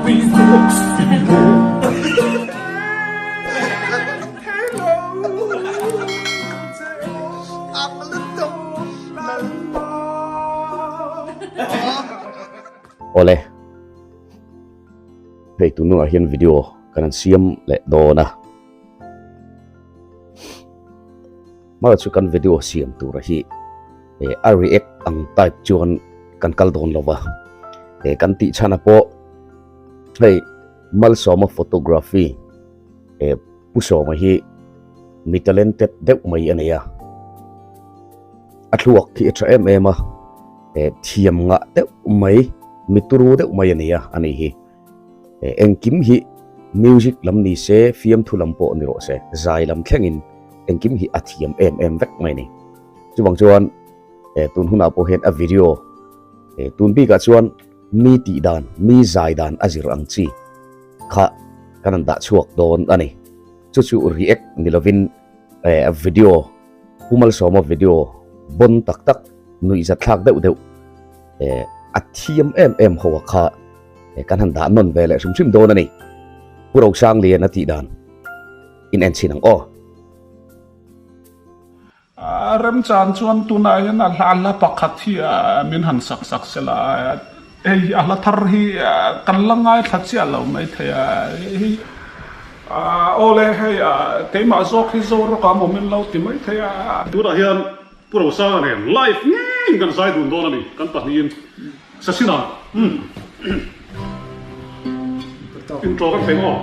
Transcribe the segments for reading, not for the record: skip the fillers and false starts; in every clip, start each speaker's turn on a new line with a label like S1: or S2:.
S1: Tawk si lo.
S2: Awle. Hei tunah hian video kan han siam leh dawn a. Hmar chu kan video siam tura hi eh a react ang type chuan kan kal dawn lo va. Eh kan tih chhan a pawh hei Malsawma photography eh Pu Sawma hi mi talented deuh mai a nei a. A thluak khi a tha em em a eh thiam ngah deuh mai mi turu deuh mai a ni a a ni hi. Engkim hi music lam ni se, fiamthu lam pawh ni rawh se, zai lam thlengin engkim hi a thiam em em vek mai a ni. Chuvang chuan tun hunah pawh hian a video tun bikah chuan mi tih dan, mi zai dan a zir ang chi kha kan han dah chhuak dawn a ni. Chu chu react ni lovin video, Pu Malsawma video bawn tak tak, nuihzatthlak deuh deuh a thiam em em ho a kha kan han dah nawn ve leh hrim hrim dawn a ni. Pu Rosanglian a tih dan in en chhin ang aw.
S1: A remchan chuan tunah hian a hla hla pakhat hi min han sak sak sela hei a hla thar hi kan la ngaithla chiah lo maithei a hei awle hei keimah zawk hi Zorawka maw min lo ti maithei a.
S3: Tunah hian Pu Rosanga nen live ngeiin kan zai dun dawn a ni, kan pahnihin Sasina intro kan feng aw.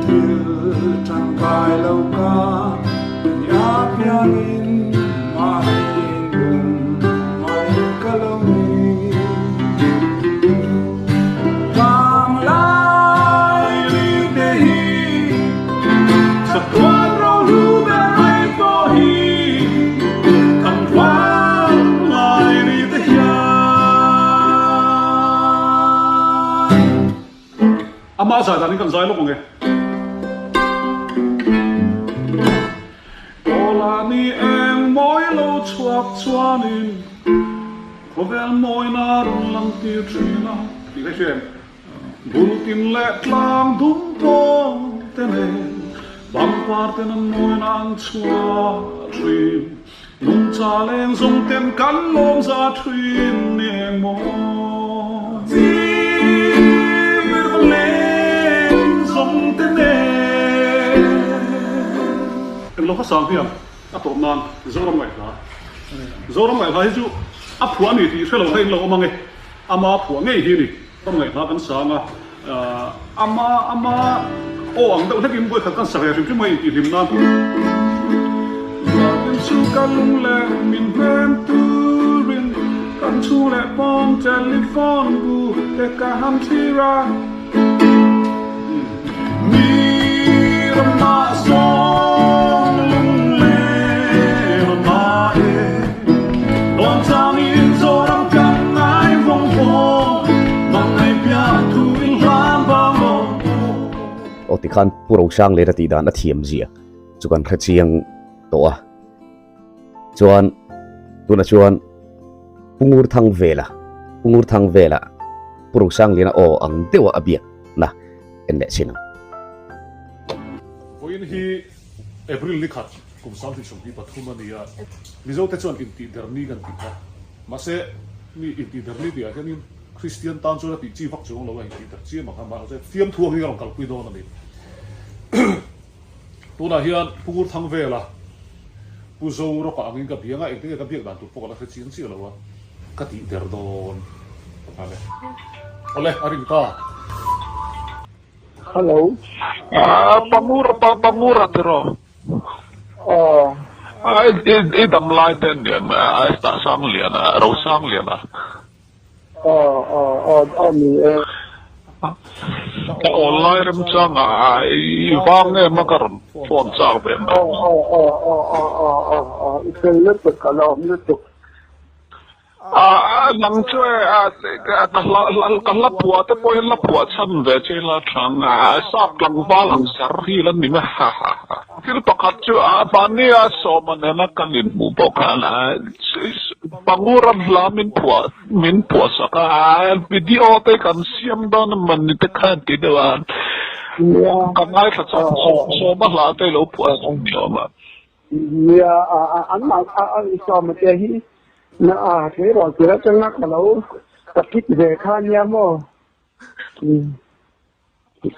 S1: Thil tangkai lo ka ni a piangin mahni
S3: Amah zai dan in kan zai lawk ang e. Kawla ni eng mawi lo chhuak chuanin khawvel mawina rawn lang tir thin a tih ka hria em? Bul tin leh tlang dum pawn te nen pangpar ten an mawina an chhuah thin. Nungcha leng zawng ten kan lawm za thin ni eng maw? Zir leng zawng te nen. Englo kha sang hian a tawp nan Zoram ngaihhla. Zoram ngaihhla hi chu a phuah a ni tih hre lo kha in lo awm ang e. Ama phuah ngei hi a ni. Ram ngaihhla kan sang a, ama ama aw ang deuh hlekin vawikhat kan sa ve hrim hrim a intihhlim nan. Zualpin chu ka lung leh min hnem turin kan chhung leh pawn telephone bu te ka han thlir a. Mi ramah zawng lunglen a na e, Dawn changin Zoram kan ngai vawng vawng, Mang nei pian thu in hlan vang aw.
S2: Aw tikhan Pu Rosang leh a tih dan a thiam zia chu kan hre chiang tawh a. Chuan tunah chuan Pu Ngurthang vela Pu Ngurthang vela Pu Rosangliana aw ang deuha a biak na en leh chin ang.
S3: Vawiin hi April ni khat kum 2023 a ni a, Mizote chuan intihderni kan tih kha. Mahse mi intihderni tihah hianin Kristian tan chuan a tih chi vak chuang lo a, intihder chiam ang kha mahse fiamthu ang hi a rawn kalpui dawn a ni. Tunah hian Pu Ngurthangvela, Pu Zorawka angin ka biang a, engtin nge ka biak dan tur pawh ka la hre chiang chiah lo a, ka tih der dawn nghal e. Awle, a ring ta.
S4: Hello.
S5: Ah, Pangura, pa, Pangura tiraw?
S4: Aw.
S5: Ah, i, i, i dam lai te aniang, ah, Sangliana, Rosangliana.
S4: Aw aw aw aw ni e.
S5: Ka online remchang ah i vang em a ka rawn phone chak ve mai.
S4: Aw aw aw aw aw aw aw aw i fel lutuk ka lawm lutuk.
S5: A nang chu e ka hla ka hla phuah te pawh hian la phuah chhan ve che ila tha ang a, sap tlangval ang sar hi la ni mai ha ha ha. Thil pakhat chu a mahnia sawma nena kan inhmuh pawh khan Pangura hla min phuah min phuah sak a, video te kan siam dawn a mawni te khan ti deuh a, ka ngaithla chak sawma hla te lo phuah sak ni awm a.
S4: Nia, an mah sawma te hi na a tleirawl tir atanga ka lo ka kit ve kha nia maw?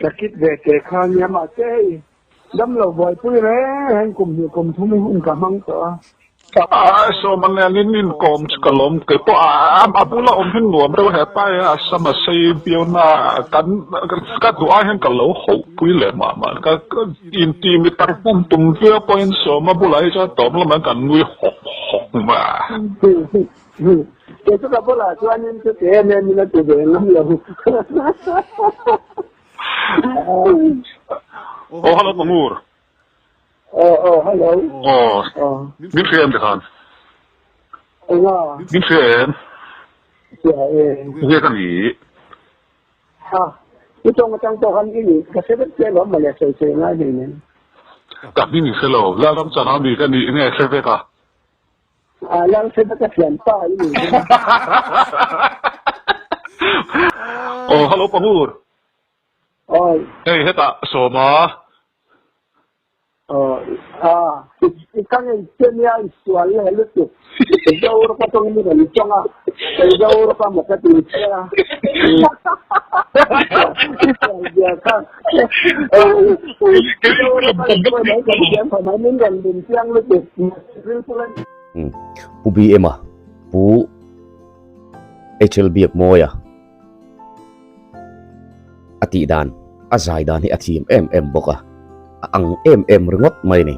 S4: Ka kit ve te kha nia mahse hei damlo buaipui reng reng kum hnih kum thum hun ka hmang tawh a.
S5: Sawma nen in inkawm chu ka lawm kei pawh a bula awm hi nuam reuh hepa hi a sam a sei viau na kan ka duh ai hian ka lo hoh pui leh mah mah ka inti mi tar hman tum viau pawhin Sawma bulah hi chuan tawm lamah kan nui hawk hawk mai a.
S4: Kei chu ka bulah chuanin chuti em em in a ti ve ngam lo.
S5: Aw hello Pangur.
S4: Aw aw hello.
S5: Aw min hria em tikhan?
S4: Enga?
S5: Min hria em?
S4: Hria e.
S5: Hria ka ni.
S4: Ha, i tawng atang pawh khan i nih ka hre vek che alawm mawle sawi sawi ngai hlei nen.
S5: Ka hming i hre lo, Lalramchana mi ka nih nge hre vek a?
S4: A lal hre vek a thian pa i nih hi.
S5: Aw hello Pahur.
S4: Awi.
S5: Hei hetah Sawma.
S4: Aw a i ka ngei che nia i sual leh lutuk. Zoram atangin i rawn tawng a, kei Zoram a maw ka ti che a. I sual zia kha. Zoram a i sawi mai kan thiam pha mai min rawn dun chiang lutuk.
S2: Pu BM a, Pu HL Biakmawia a tih dan, a zai dan hi a thim em em bawk a, a ang em em ringawt mai a ni.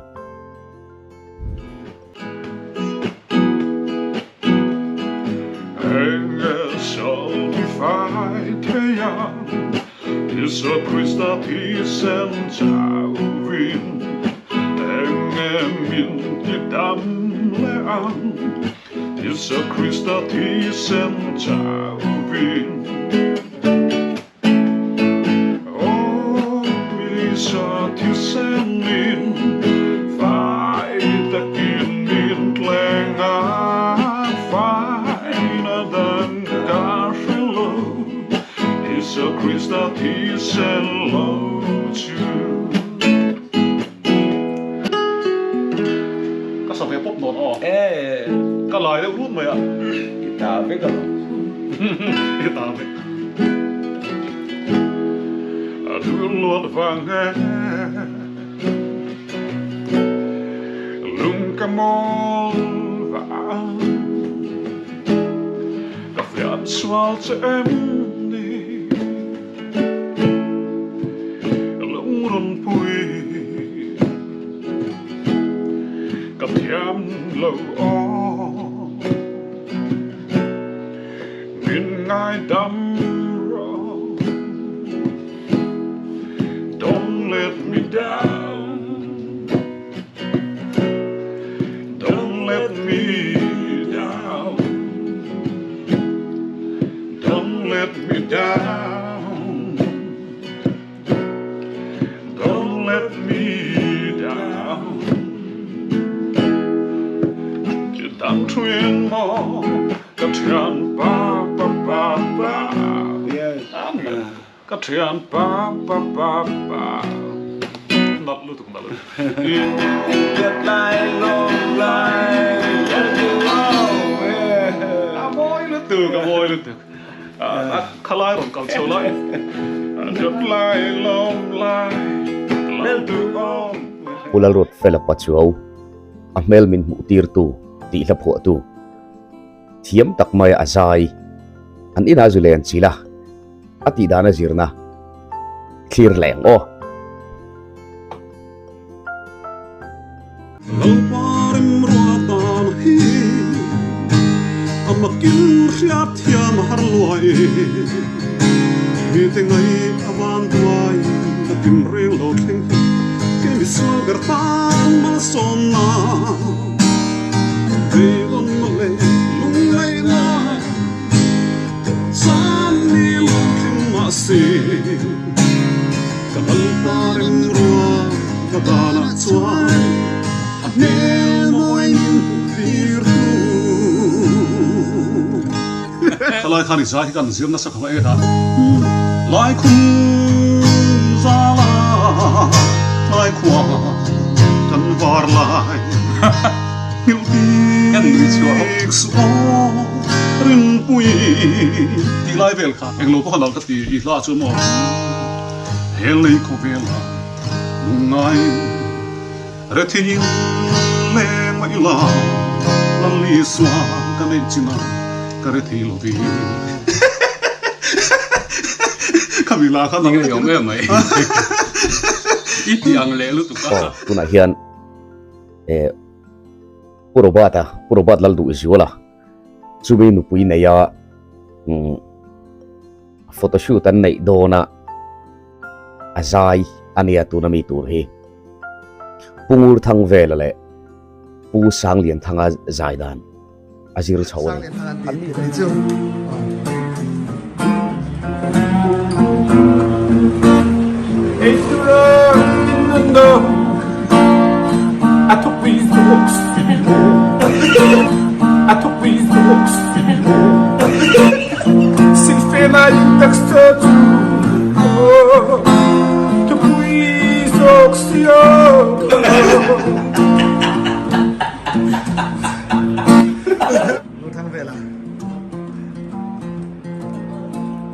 S3: Ka sa ve pawp dawn aw. Ka lai deuh rut mai a.
S6: I ta vek alawm.
S3: I ta vek. A dul luat vang e Lung ka mawl vang Ka fiah sual che em ni Lung run pui Ka thiam lo aw Min ngaidam rawh Don't let me down Don't let me down Don't let me down Don't let me down Chỉ tạm thuyên mò Ka thian pa pa pa pa Ka thian pa pa pa pa Nalh lutuk nalh lutuk A mawi lutuk a mawi lutuk Khalai rawn kal chho lai Lai lawm lai lel duh awm.
S2: Pu Lalruat Fela Pachuau a hmel min hmuh tirtu tih hla phuahtu thiam tak mai a zai an inah zu len chilh a, a tih dan a zirna thlir leh ang aw.
S3: Lalpa remruat dan hi a makin hriat thiam a har luai Mite ngai a van duai a tim reng lo thleng hi Kei misual ber tan malsawmna Beidawn leh lungngaihna. Remruat ka danah chuan a hmel mawi min hmuh tir tu. Khalai khan i zai hi kan zir nasa khawp a eng kha Laikhum zala Laikhua kan var lai Nghilh bik suh aw Rinpui tih lai vel kha englo pawh kha nalh ka ti i hla chu maw He lei khawvela lungngai Rethiin leng mai ila Lal Isua ka neih chin a ka rethei lo vi. Khami la kha nang
S6: Ngeiawm em mai. I ti ang leh lutuk a.
S2: Aw tunah hian eh Pu Robert a Pu Robert Lalduhzuala chumi nupui nei a umm photoshoot an neih dawn a a zai a nia tuna mi tur hi Pu Ngurthangvela leh Pu Sanglianthanga zai dan a zir chho a ni.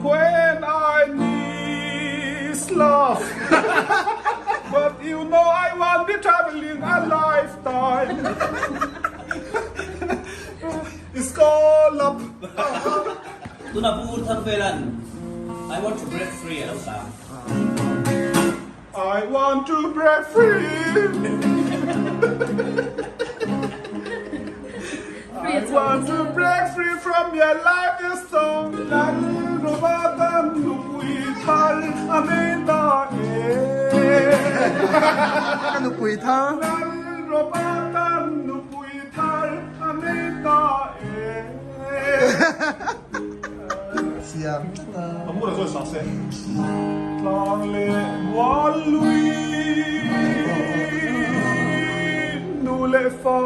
S3: When I miss love But you know I won't be traveling a lifetime It's called up
S7: Tuna Pu Thangvelan I want to break free a lo sa.
S3: I want to break free I want to break free from your life is so Lalrobatan nupui thar a nei ta e
S8: Ka nupui thar
S3: Lalrobatan nupui thar a nei ta e
S8: Siam tlat a.
S3: Ka mura chuan sak se. Tlang leh mual lui nu leh fa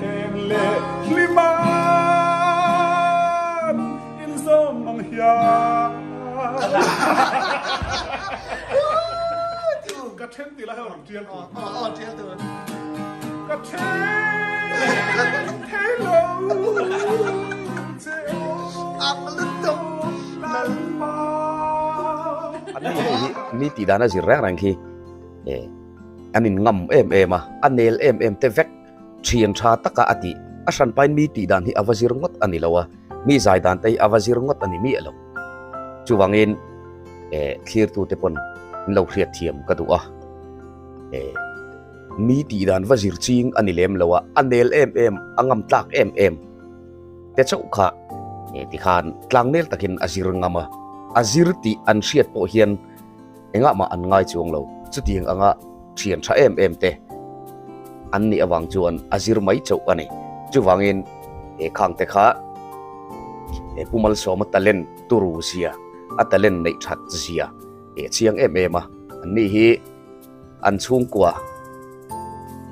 S3: Eng leh hliman inzawm ang hian Ka then tih lai hian rawn tial tur. Ka then thei lo che aw Lalpa.
S2: An ni hei hi mi tih dan a zir reng reng khi eh an in ngam em em a, a nel em em te vek thian tha taka a tih a hran pain mi tih dan hi a va zir ngawt a ni lo a, mi zai dan te hi a va zir ngawt a ni miah lo. Chuvangin eh thlirtu te pawn an lo hriat thiam ka duh a eh. Mi tih dan va zir ching a ni lem lo a, a nel em em, a ngam tlak em em te chauh kha tikhan tlangnel takin a zir ngam a, a zir tih an hriat pawh hian engah mah an ngai chuang lo. Chutiang anga thian tha em em te an nih avang chuan a zir mai chauh a ni. Chuvangin he khang te kha he Pu Malsawma talent turu zia, a talent neih that zia eh chiang em em a, an ni hi. An chhungkua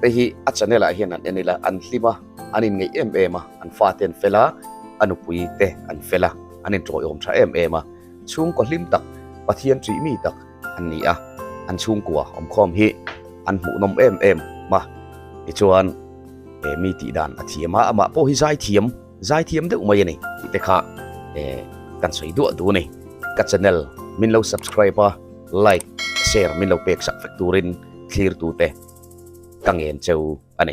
S2: te hi a channel ah hian an en ila an hlim a, an inngeih em em a, an fate an fel a, a nupui te an fel a, an inṭawiawm ṭha em em a, chhungkaw hlim tak, Pathian ṭih mi tak an ni a, an chhungkua awmkhawm hi an hmuhnawm em em a, tichuan he mi tih dan a thiam a, amah pawh hi zaithiam, zaithiam deuh mai a ni tih te kha kan sawi duah duh a ni. Ka channel min lo subscribe a. Like, share min lo pek sak vek turin thlirtute ka ngen cheu a ni.